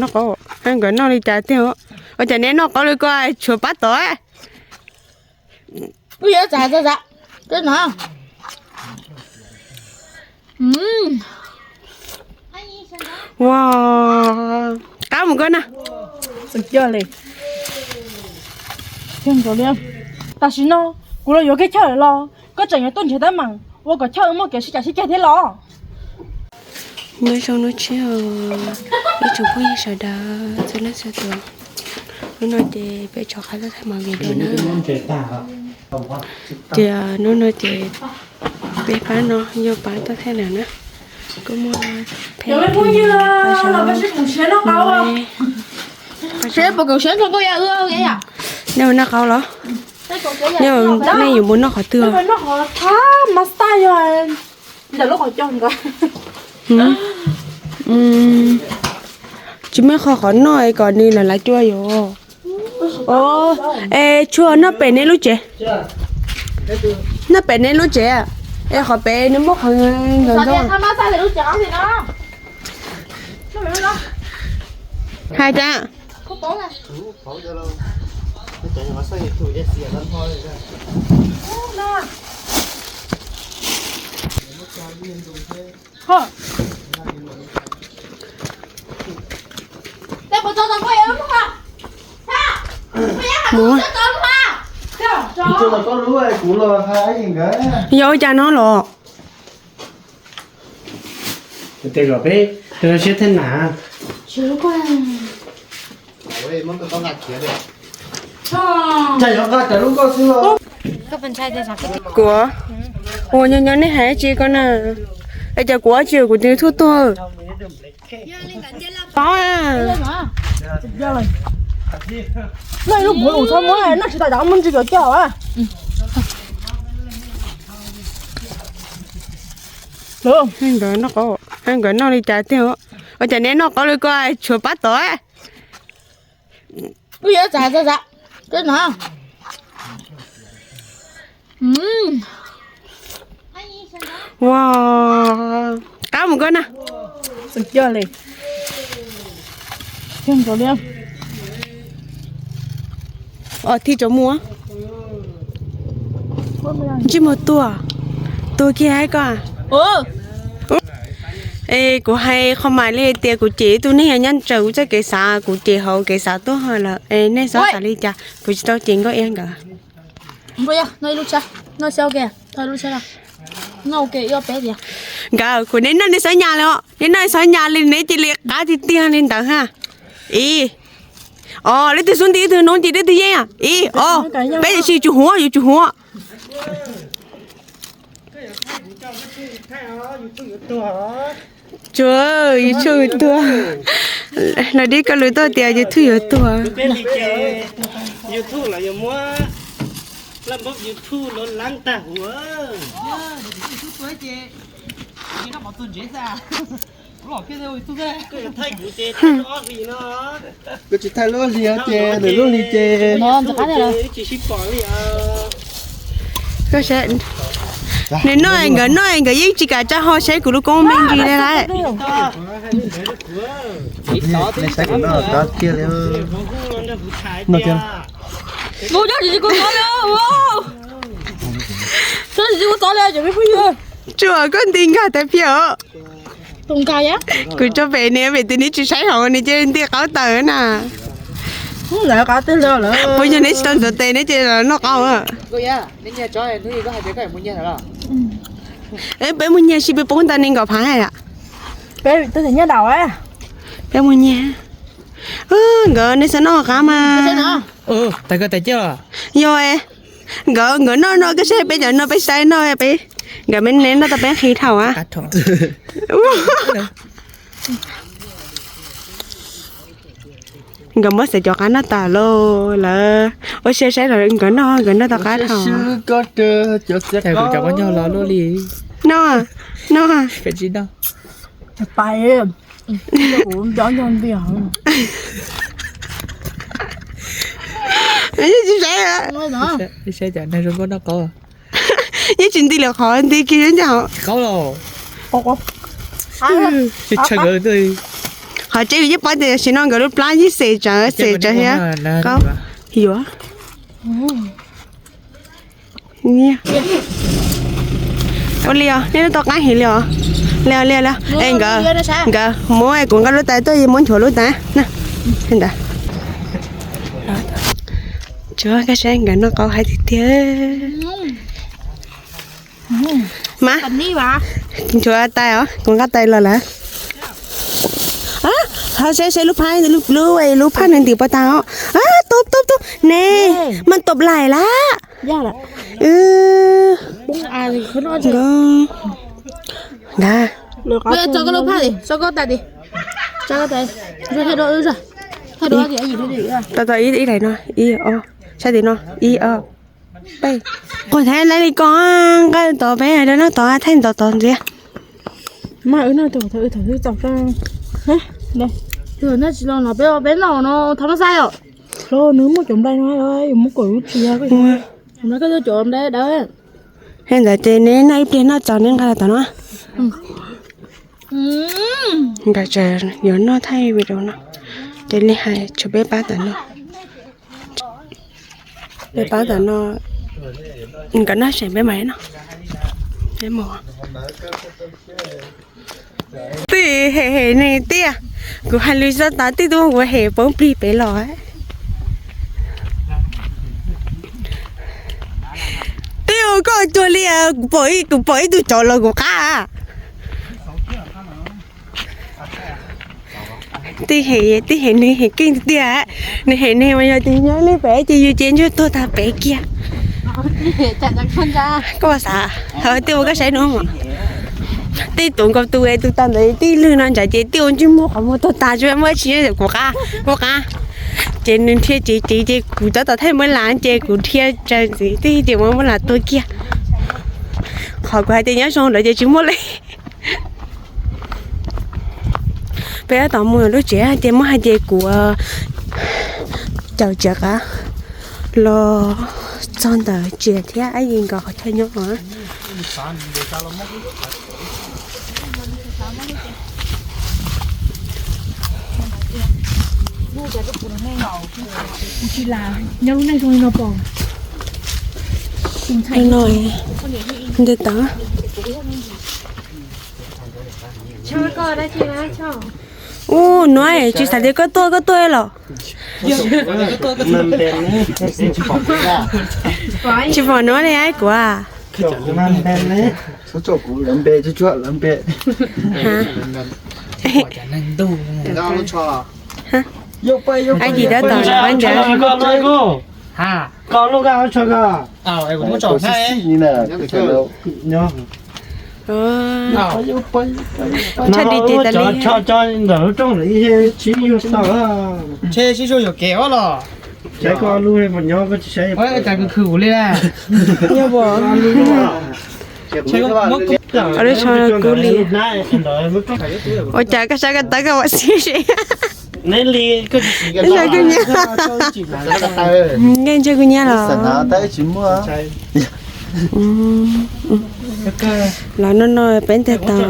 Noj qab, nkawd noj li cas tiag? Ua cas neb noj qab li ko tshuav pab tod? Kuj yuav txav txav txav. Twb no. Ua, qab mus koj na. Suav kiag li. Kiag nkaus li. Tam sim no kuv los yuav Kev Chawj los koj tseem yuav tuaj nrhiav teeb meem ua kom Chawj muaj kev sib cav sib ceg thiab los? Nyob zoo ib tsoom phooj ywg sawv daws txhua leej txhua tus, hnub no ces peb rov qab tuaj thaij mos video na. Ces hnub no ces peb pab no yog pab tuaj thaij lawm na. Kuj muaj phooj ywg, nej ua noj qab los? Nej yuav mus noj qhov twg? Tsis muaj qhov, qhov noj es kom nws lam lav cua yom. Es tshuav noj pem nej lub tsev, noj pem nej lub tsev, es qhov pem nws muaj qhov nkawd ntawd. Hais tias Yog ua cas no los? Tes kom peb siab thiab na. Kuv, ua nyob nyob nej hais tsis ko na. Es cas kuv tsis kuv tus YouTube tuag. Paub, nej lub muv mus txhob muab, noj tsis tau cov muab ntsw cov coj. Nkawd noj qab, nkawd noj li cas tiag? Ua cas neb noj qab li ko tshuav pab tod? Kuj yuav txav txav txav. Twb no. Ua, qab mus koj na. Suav kiag li. Kiag nkaus li. Os, thij rov mus. Ntsej muag tuag, tuag kiag hais koj. Es kuv hais qhov mas li tias kuv cem ib tug neeg nyob ntawm kuv txoj kev xav, kuv cem hauv kev xav tuag lawm es nej txhob xav li cas, kuv tsis tau cem Nkauj Iab nkawd. Nkawd, kuv, neb noj neb xav nyas li os, neb noj neb xav nyas li neb cia li qab tiag tiag li ntawd ha. Ib, os, leej twg xub nti leej twg, hnub nti leej twg yeej. Ib, os, peb yuav tsum huab, yuav tsum huab. Tsuav YouTube tuag. Lawv dib koj lus tuaj tias YouTube yuav tuag. Kuv tsis thaij lub hli ces nws lub hli ces. Nws noj nkawd noj nkawd yeej tsis kam tsa ho saib kuv lub koob me ntsis li lawm. Nej saib kuv noj qab tiag li. Noj tiag. Tsuav koj nti nkag tag phiab os. Kuv tso pem nws pem tes nws tsis saib hauv nws ces nti qab tawm na. Puas yog neb tsis tau ntxuav tes neb ces noj qab? Peb mus nyiag sib peb poob ntau ne nkaum phav hais. Peb mus nyiag. Nkawd nej xav noj qab mas. Yog, nkawd, nkawd noj no koj saib peb cov no peb saib noj peb, nkawd me ne noj tau peb nqhis dhau a. Nkawd muab xav cov qab noj tas lauj lawm. Ua siab saib los nkawd noj, nkawd noj tau qab dhau. Noj, noj. Yeej tsis saib, yeej tsis nti lawm qhov nti kiag nyob ntawm. Qhov tseeb yus yeej paub tias tam sim no nkawd lub plab yeej xem tsawv xem tsawv thiab. Yuav. Ua li os, nej lub tau qaib heev li os. Li os, li os, li os. Es nkawd, nkawd muab kuv nqa lub tais tuaj, muab nchuav lub tais na. Ntawd. Tsuav koj saib nkawd noj qab haib tiag tiag. Mas, nchuav tais os, kuv nqa tais los lawm. Thov saib saib lub phaj, lub, lub phaj nws ntim puas tag os. Tub tub tub ne, mas tub laim lawm. Ntag. Tau tau ib daim no, ib, ob, sab tim no, ib, ob, peb. Quas thaib lawv li ko, nqa tod peb hais rau noj tod, thaij tod tod ntxiv. Peb noj no, thov no xav os. Nws muaj cov nplai no, muab kom lub tsis yog. Cov nplai dawb. He ntawd ces neb noj ib pliag noj txaus neb nqa los tom no. Nkawd tseem yuav noj thaij video no, ces li hais tsuas peb pab tom no. Peb pab tom no, nkawd noj seem peb mam li noj. Peb mus. Twb hem hem nws tiag, kuv hais lus txog tas twb tuaj ua hem poob plig pem los. Twb ua koj cuag li, kuv pom, kuv pom ib tug tsov los kuv qab. Twb hem, twb hem nws hem keej tiag, nws hem nws mas yog tias nyob li pem ces yus ces ntsuag tuag tag pem kiag. Koj xav, twb ua koj saib no, tej tus nkaus tus es tus tag ntawd tij lwg no ntsawm ces twb ua ntsej muag qhov muag tuag tas tsis muaj tsis, kuv qab, kuv qab. Ces nws dhia tsev tsev ces kuv tab tom thaij muab las ces kuv dhia tsaws ntxiv twb ces muab muab las tua kiag. Qhov kuv hais tias nyob zoo lawm ces tsis muaj li. Peb tab tom mus lub tsev ces muab hais tias kuv caum tsev qab los txog ntawm tsev thiab ab yim nkaus qhov chaw nyob. Nte tawv. Ub, nuav tsis xav tias koj tuaj, koj tuaj los. Tsis pom nuav li kuv. Ab yim tab tom ntawd. Tshaj di ces tas li. Nyob ua, ua li tso kub li. Ua cas koj sab koj tawv koj ua xib si. Neb li, koj ntshe kuv nyiam los. Los no no peb nteg tau.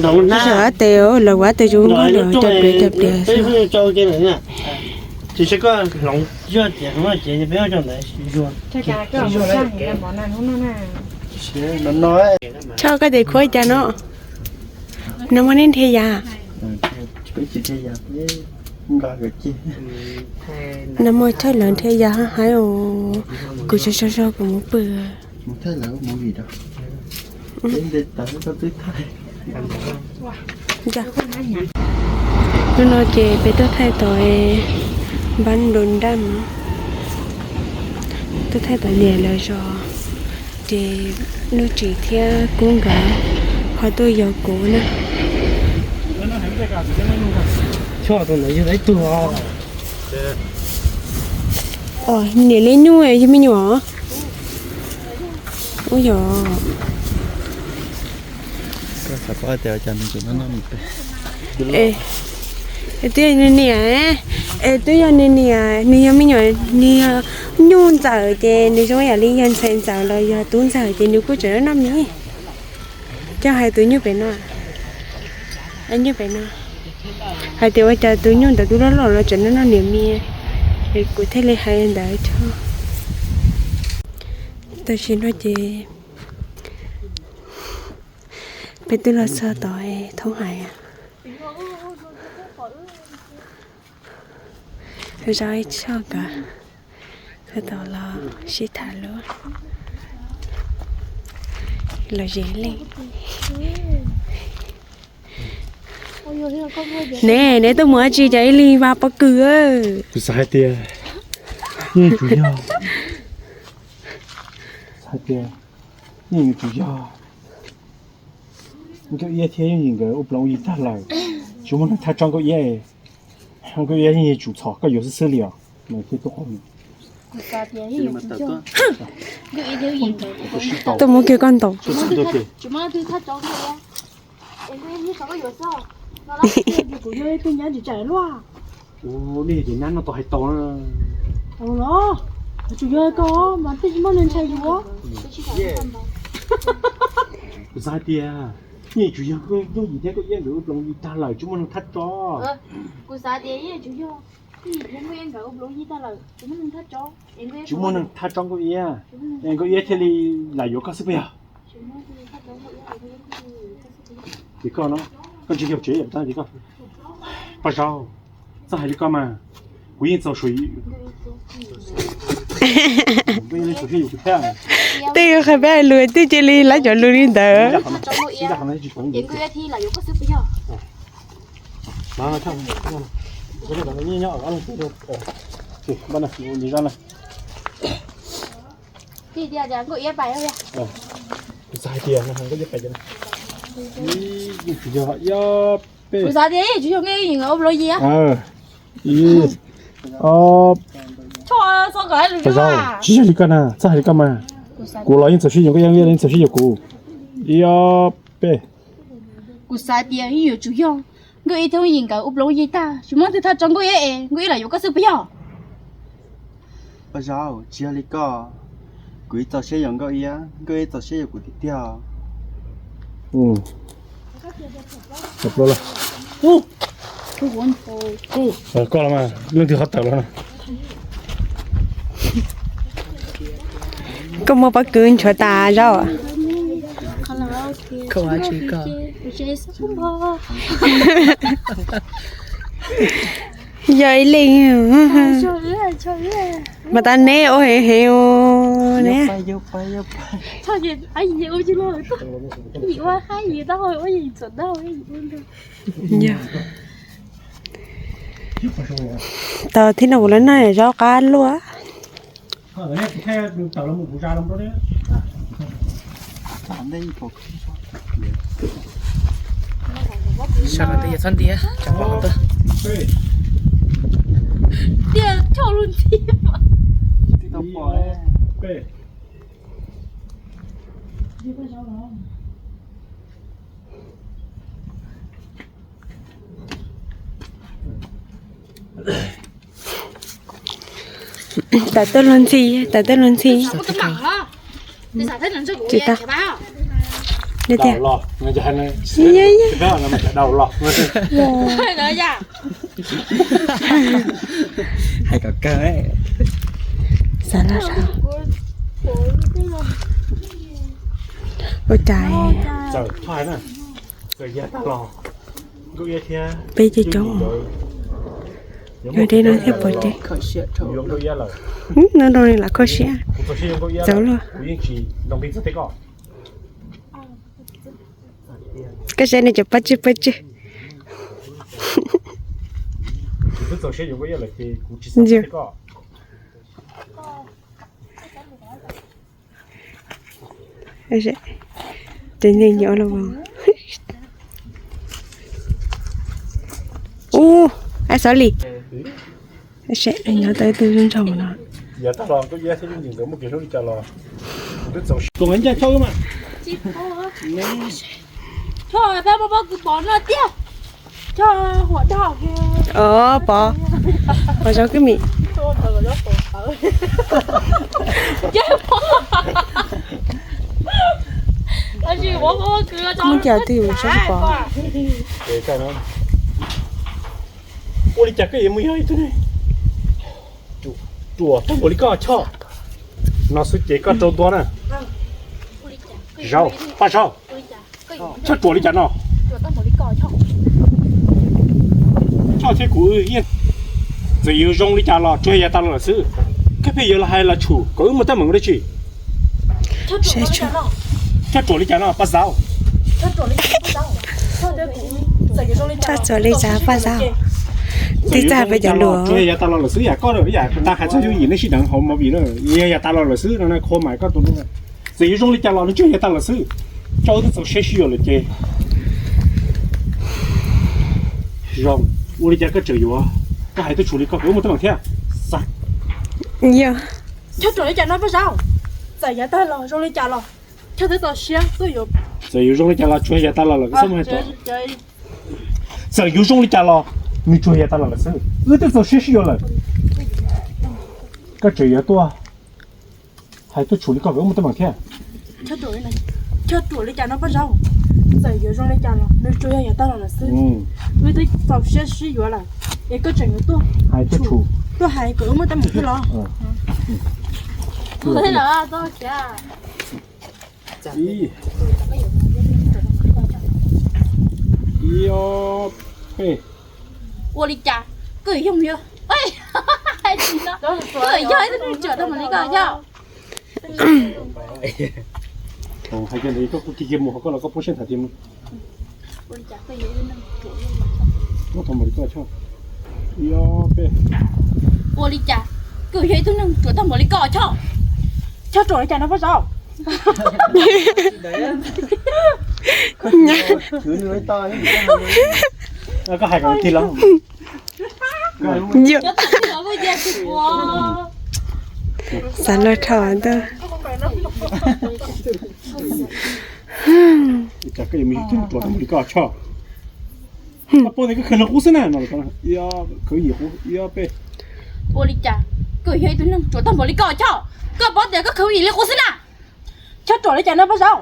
Sawv tes los ua tes zoo nkauj los cov pliav cov pliav. Tshaj koj tes khuab cas no. No muaj nej nrhiav yas. No muaj thawj lawv nrhiav yas hab haib os. Kuv tsaug zog zog kuv mus pw. Hnub no ces peb tuaj thaij tau npab nplu nraj, tuaj thaij tau niam lawv zos, ces Nuj Tsim thiab Kub nkawd ho tuaj yos kuv na. Niam li nyuj yog me nyuam. Ub yog. Twb yog nws niam, es twb yog nws niam, nws yog me nyuam, nws yog nyuj ntxawm ces nws zoo yam li yog ntxhais ntxawm los yog tub ntxawm ces nws kuj tseem noj mis. Coj hais tus nyuj pem no. Nyob pem no, hais tias ua cas tus nyuj ntawd twb loj loj los tseem noj noj niam mis, es kuv thiaj li hais ntawd tso. Tam sim no ces peb twb los txog tom thoob hais, zaum ib tshoj kawg, kawg tau los sib tham lus, los ze leej. Ne, neb tuaj mus dab tsi cas ib leeg vas pob kws? Kuv xav hais tias, yeej tsuas yog, xav hais tias, yeej yuav tsum yog Nkauj Iab thiab Yooj Yim nkawd ua plaub ua yig tag lawm, tsis muaj neeg thaj tsob Nkauj Iab. Nkauj Iab yeej yuav tsum txhom koj yuav xwb xwb li os. Tuaj mus kiag koj ntaus. Nej yog ces nyab no tau hais tau na. Los, tsuas yog koj mas tej tsis muaj neeg ntshai yus. Kuv xav hais tias, yeej tsuas yog Yooj Yim thiab Nkauj Iab nkawd ua plaub ua yig tag lawm tsis muaj neeg thaj tsob. Tsis muaj neeg thaj tsob Nkauj Iab, es Nkauj Iab thiaj li lam yuav koj xwb puas yog? Ces koj no, koj ntsib yog tsev yam tas ces koj, Paj Zaub, txhob hais li koj mas, kuv yeej txaus siab yus thiab. Twb yog qhia peb hais lus twb cia li lab cov lus li ntawd. Kuv xav tias tsis yog Nkauj Iab nkawd ua plaub ua yig. Tsis yog li koj na, txhob hais li koj mas. Kuv los yeej txaus siab yuav Nkauj Iab, Nkauj Iab yeej txaus siab yuav kuv. Ib ob peb. Kuv xav tias yeej yuav tsum yog Nkauj Iab thiab Yooj Yim nkawd ua plaub ua yig tag, tsis muaj neeg thaj tsob Nkauj Iab es Nkauj Iab lam yuav koj xwb puas yog? Paj Zaub, tsis yog li koj, kuv yeej txaus siab yuav Nkauj Iab, Nkauj Iab txaus siab yuav kuv tiag tiag. Koj los mas, leej twg ho tawm los no? Koj muab pob kws nchuav tas Zaub. Yog ib leeg. Mas tas neb ua heev heev ne. Tau thib no kuv lawv noj zaub qab luaj. Sawv daws txhob ntiav, tseem pom tuaj. Tiaj choj lub ntxhi. Tawm tuaj luag ntxhi, tawm tuaj luag ntxhi. Tsis tau. Tiag tiag. Hais kom kawg. Xav los saib. Ua cas peb coob coob. Yog deb no thiaj pom ces. No rau li lam kho siab. Txaus luaj. Koj saib nej cov pab tswj pab tswj. Ces nyob los. Ub, ab xov li. Nyob tau ib tug zoo nraug no. Os, pov, pov zaub kwj mim. Muaj cov twg yuav tso pov. Ua li cas koj yuav mus yog ib tug neeg ruam tag npaum li koj Choj? No xwb ces koj rau ntua na. Zaub, Paj Zaub. Choj ruam li cas no? Choj thiab kuv wb yeej, txawm yuav zoo li cas los tsuas yog yav tas los lawm xwb. Koj pheej yuav los hais los tshum kom wb muaj teeb meem ua dab tsi? Choj ruam li cas no Paj Zaub? Choj ruam li cas Paj Zaub? Tib txag peb cov lus. Tsuas yog yav tas los lawm xwb, yam koj yam tas hais txog yooj yim nej sib deev hauv movie na, yog yav tas los lawm xwb no, qhua mais koj tus no. Txawm yuav zoo li cas los nws tsuas yog yav tas los lawm xwb. Coj wb twb txaus siab sib yuav lawm ces zoo. Ua li cas koj tseem yuav, koj hais tuaj tshum li koj kom wb muaj teeb meem thiab. Yog. Choj ruam li cas no Paj Zaub? Txawm yav tag los zoo li cas los Choj twb txaus siab tuaj yuav. Txawm yuav zoo li cas los tsuas yog yav tas los lawm, koj txhob mus hais txog. Txawm yuav zoo li cas los nws tsuas yog yav tas los lawm xwb, wb twb txaus siab sib yuav lawm. Koj tseem yuav tuaj hais tuaj tshum li koj kom wb muaj teeb meem thiab. Choj ruam li cas no Paj Zaub? Txawm yuav zoo li cas los nws tsuas yog yav tas los lawm xwb, wb twb txaus siab sib yuav lawm, es koj tseem yuav tuaj hais tuaj tshum, tuaj hais kom wb muaj teeb meem thiab los? Ua li cas koj yuav yog, koj yuav yog ib tug neeg ruam tag npaum li koj Choj? Hais kiag ntawd koj kuj kiag kiag mus, ho koj los koj poob siab nthav tiag mus. Ua li cas koj yuav yog ib tug neeg ruam tag npaum li koj Choj? Choj ruam li cas no Paj Zaub? Koj hais kom tig los. Xav luag dhau ntag. Ua cas koj yuav mus yug tug ruam tag npaum li koj Choj? Koj paub tias koj khaws nws qub xwb na no. Ua li cas koj yuav yog ib tug neeg ruam tag npaum li koj Choj? Koj paub tias koj khaws yim li qub xwb na. Choj ruam li cas no Paj Zaub?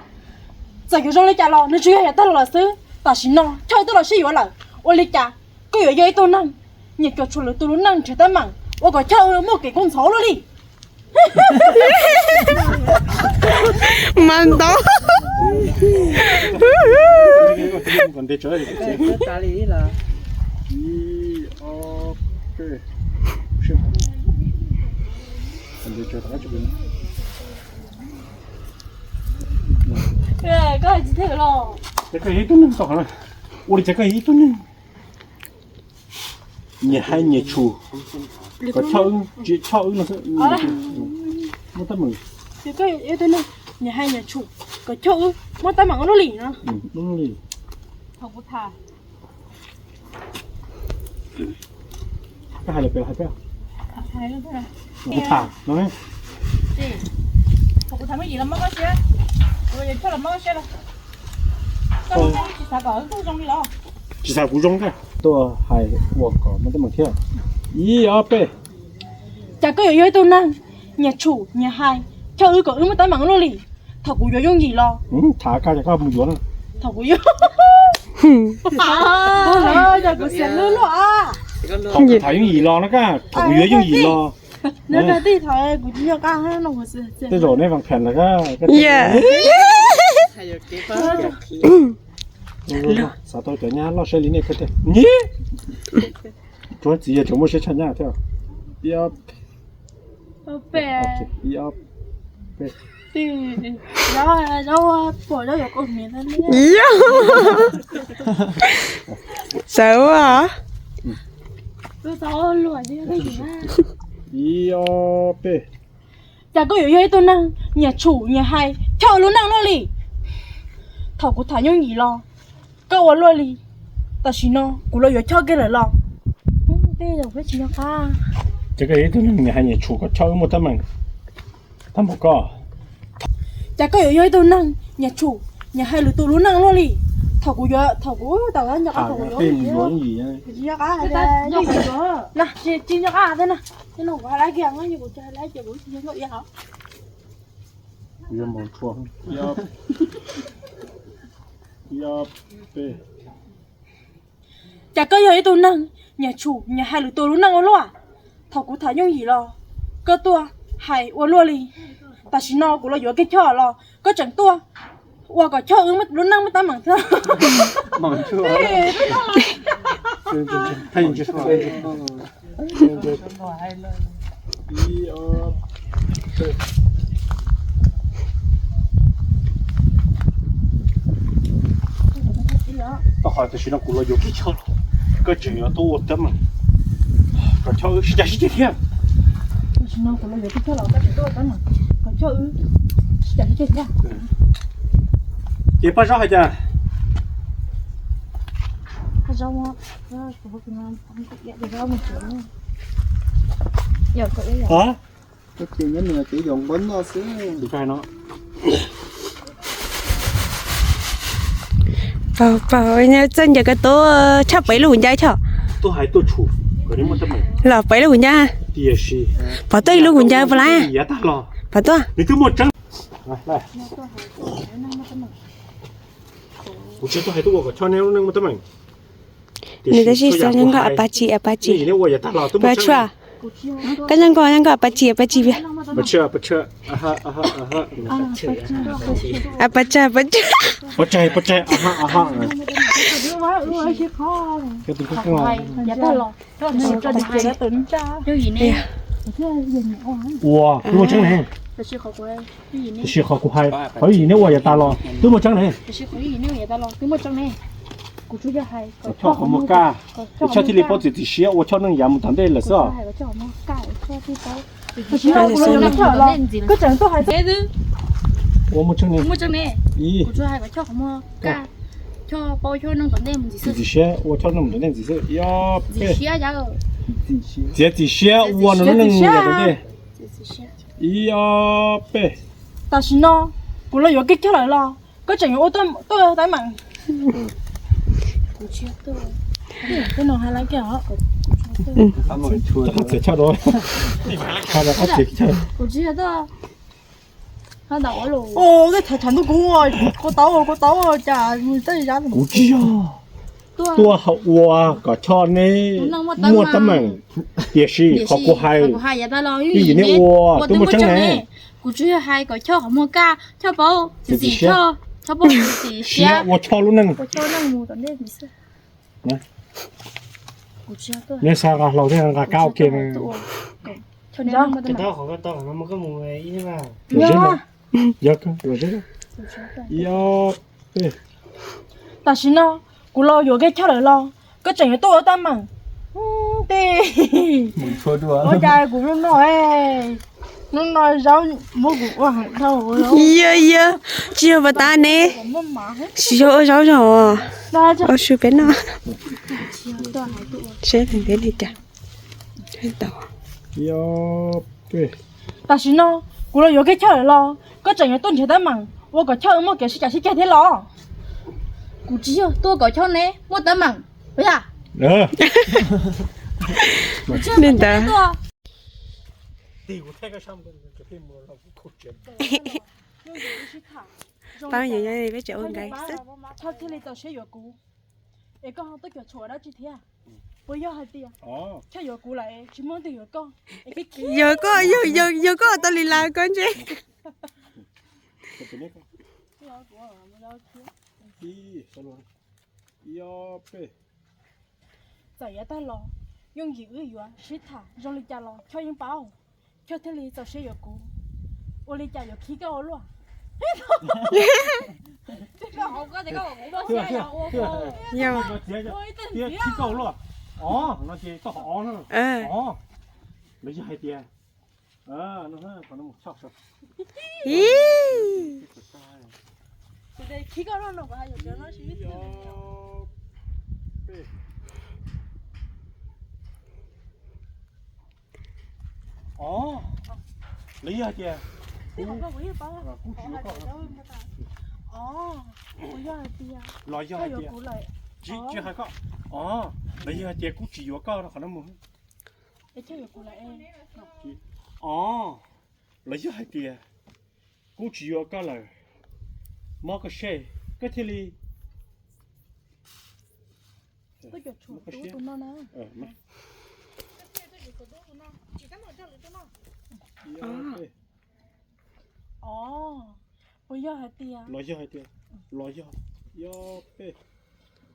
Txawm yuav zoo li cas los nws tsuas yog yav tag los lawm xwb. Tam sim no Choj twb los sib yuav lawm, ua li cas koj yuav yog ib tug neeg nyiam cuam tshuam lwm tus lub neej nrhiav teeb meem ua kom Choj muaj kev kub ntxhov luaj li? Mas ntau. Koj hais tsis thwj los. Ces koj yog ib tug neeg tau, ua li cas koj yog ib tug neeg nyiam hais nyiam tshum, kom Choj wb, Choj wb no xwb, muaj teeb meem. Ces koj yog ib tug neeg nyiam hais nyiam tshum kom Choj wb muaj teeb meem ua luaj li no. Ua luaj li. Thaum kuv tham Koj hais lawm pem hais pem. Kuv tham no. Kuv tham muaj yim los mob koj siab, kuv yog Choj los mob koj siab los. Koj tsis xav kom wb zoo li los? Tsis xav kuv zoo koj tuaj hais ua kom muaj teeb meem thiab. Ib ob peb. Cas koj yuav yog ib tug neeg nyiam tshum nyiam hais Choj wb kom wb muaj teeb meem luaj li? Thaum kuv yuav yooj yim los. Tham koj, koj mus yuav na. Thaum kuv yuav, kuv xav luaj luaj. Thaum kuv tham yooj yim los no koj, thaum kuv yuav yooj yim los. Neb tij thaum kuv tsis nco qab no. Tej zaum neb vas phem lawm koj. Xav tau cov nyab loj siab li nej kawg tiag. Tsuas txiv yog tseem muaj siab tshaj nyab thiab. Ib ob peb. Ib ob peb. Txawv ua. Ib ob peb. Cas koj yuav yog ib tug neeg nyiam tshum nyiam hais Choj lub neej luaj li? Thaum kuv tham yooj yim los koj ua luaj li. Tam sim no kuv los yuav Choj kiag lawm los. Ces koj yog ib tug neeg nyiam hais nyiam tshum kom Choj wb muaj teeb meem tag npaum koj. Cas koj yuav yog ib tug neeg nyiam tshum nyiam hais lwm tus lub neej luaj li? Thaum kuv yuav, thaum kuv tau nco qab, thaum kuv yuav, tsis nco qab, tsis nco qab thiab na. Tej no kuv hais laiv kiag, kuv hais laiv ces kuv tsis nco qab. Kuv yuav mus tshua. Cas koj yog ib tug neeg nyiam tshum nyiam hais lwm tus lub neej ua luaj? Thaum kuv tham yooj yim los koj tuaj hais ua luaj li. Tam sim no kuv los yuav Kiab Choj los koj tseem tuaj ua kom Choj wb lub neej muaj teeb meem thiab. Tau qhov tam sim no kuv los yuav Kiab Choj los koj tseem yuav tuaj ua teeb meem kom Choj wb sib cav sib ceg thiab. Ces Paj Zaub hais cas? Paug, paug, txawj ncaws koj tuaj tshaj pais lub kuv ncaws Choj. Los pais lub kuv ncaws. Pov tuaj ib lub kuv ncaws puas laib? Pov tuaj. Nws tab sis xav nyob nkoj a pa tsi a pa tsi. Pov tshuaj. Koj nyob nkoj, nyob nkoj a pa tsi a pa tsi. A pa tsi a pa tsi. Ua, twb muaj tseeb ne. Tiam sis qhov kuv hais, qhov yooj yim neb ua yav tas los twb muaj tseeb ne. Choj qhov muag kaj, Choj thiaj li paub txiav txim siab ua Choj neej yav mus tom ntej lawm xwb. Ua muaj tseeb ne. Ib, txiav txim siab ua Choj neej mus tom ntej ntxiv xwb. Ib ob peb, txiav txim siab ua nws lub neej yav tom ntej. Ib ob peb. Tam sim no kuv los yuav Kiab Choj lawm los koj tseem yuav ua tuaj teeb meem. Txiav Choj dua. Tej tham tham ntuj kuv, kuv tau, kuv tau cas. Kuv tsis yog tuaj ua kom Choj neb muaj teeb meem, tiam sis qhov kuv hais, yooj yim neb ua twb muaj tseeb ne. Kuv tsis yog hais kom Choj qhov muag kaj, Choj paub txiav txim siab ua Choj lub neej. Neb xa nqa hlau thiab nqa kab ua ke. Tam sim no kuv los yuav Kiab Choj lawm los koj tseem yuav tuaj ua teeb meem. Tej, ua cas kuv hnub no, hnub no zaub muab kuv ua heev dhau. Yog, yog, tsis yog pas tas ne. Tsis yog ua zaub zog. Ua su peb noj. Seb peb li cas. Tam sim no kuv los yuav Kiab Choj lawm los koj tseem yuav tuaj nrhiav teeb meem ua kom Choj wb muaj kev sib cav sib ceg thiab los? Kuv tsis yog tuaj kom Choj neb muaj teeb meem. Li ntawd. Paub yog peb tseem ua nkees xwb. Choj thiaj li txaus siab yuav kuv, es koj ho tuaj cuam tshuam dab tsi thiab? Puas yog hais tias Choj yuav kuv lawm tsis muaj leej twg yuav koj? Yog koj, yog, yog, yog koj tau li las koj ntshe. Txawm yav tag los yooj yim wb yuav sib tham zoo li cas los Choj yeej paub, Choj thiaj li txaus siab yuav kuv, ua li cas yuav khib koj ua luaj. Khib koj ua luaj. Os, no ces koj qhov ob no. Os, lawv yog hais tias, os, lawv yog hais tias kuv tsis yuav koj, los yog hais tias, tsis hais koj, os, lawv yog hais tias kuv tsis yuav koj no qhov no mus. Os, los yog hais tias kuv tsis yuav koj lawm, mob koj sej, koj thiaj li Twb cov tshuam tus ub tus no na. Os, puas yog hais tias, los yog hais tias, los yog, yog peb.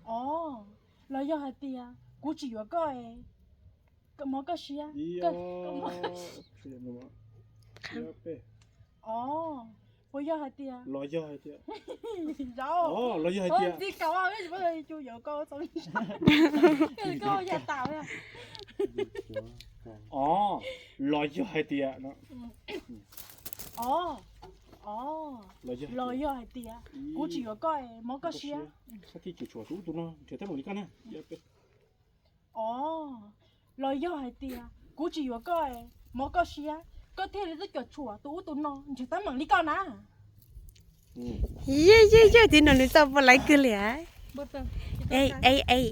Os, los yog hais tias kuv tsis yuav koj es, koj mob koj siab. Os, puas yog hais tias, los yog hais tias, los yog hais tias, tsis yuav koj, koj yog tas. Os, los yog hais tias, os, os, los yog hais tias kuv tsis yuav koj es mob koj siab. Koj thiaj tsis tshuam tus ub tus no nrhiav teeb meem li koj na. Os, los yog hais tias kuv tsis yuav koj es mob koj siab, koj thiaj li twb cov tshuam tus ub tus no nrhiav teeb meem li koj na. Yog yog yog, tib no nws txawj pom laiv kawg li. Ej ej,